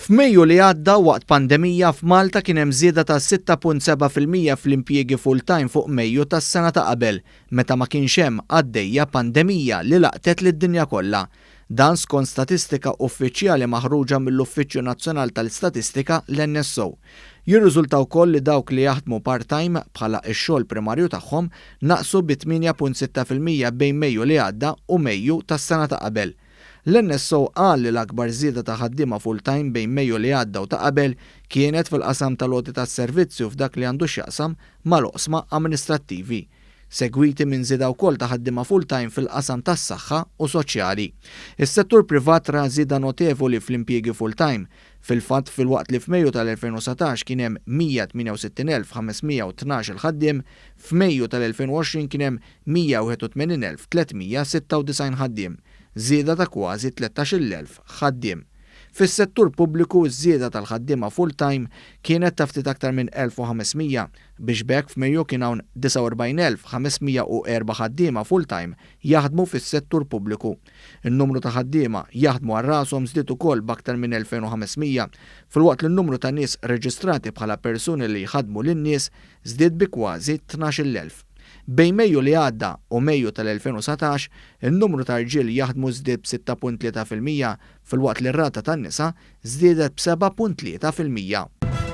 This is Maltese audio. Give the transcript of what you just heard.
F'Mejju li għadda, waqt pandemija, f'Malta kien hemm żieda ta' 6.7% fl-impjiegi full-time fuq Mejju tas-sena ta' qabel, meta ma kienx hemm għaddejja pandemija li laqtet lid-dinja kollha. Dan skont statistika uffiċjali maħruġa mill-Uffiċċju Nazzjonal tal-Istatistika, l-NSO. Jirriżulta wkoll li dawk li jaħdmu part-time bħala x-xogħol primarju tagħhom naqsu bi 8.6% bejn Mejju li għadda u Mejju tas-sena ta' qabel. L-NSO qal li l-akbar żieda ta' ħaddiema full-time bejn Mejju li għadda u ta' qabel kienet fil-qasam tal-għoti tas-servizzi u f'dak li għandu x'jaqsam mal-oqsma amministrattivi, segwiti minn żieda wkoll ta' ħaddiema full-time fil-qasam tas-saħħa u soċjali. Is-settur privat ra żieda notevoli fl-impjiegi full-time. Fil-fatt, filwaqt li f'Mejju tal-2019 kien hemm 168,512 il ħaddiem, f'Mejju tal-2020 kien hemm 181,396 ħaddiem, żieda ta' kważi 13,000 ħaddiem. Fis-settur pubbliku ż-żieda tal-ħaddiema full-time kienet ta' ftit aktar minn 1500 biex b'hekk f'Mejju kien hawn 49,504 ħaddiema full-time jaħdmu fis-settur pubbliku. In-numru ta' ħaddiema jaħdmu għal rashom żdied ukoll b'aktar minn 2500 filwaqt li n-numru ta' nies reġistrati bħala persuni li jħaddmu lin-nies żdied bi kważi 12,000. Bejn Mejju li għadda u Mejju tal-2019, in-numru ta' rġiel jaħdmu żdied b'6.3% filwaqt li r-rata tan-nisa żdiedet b'7.3%.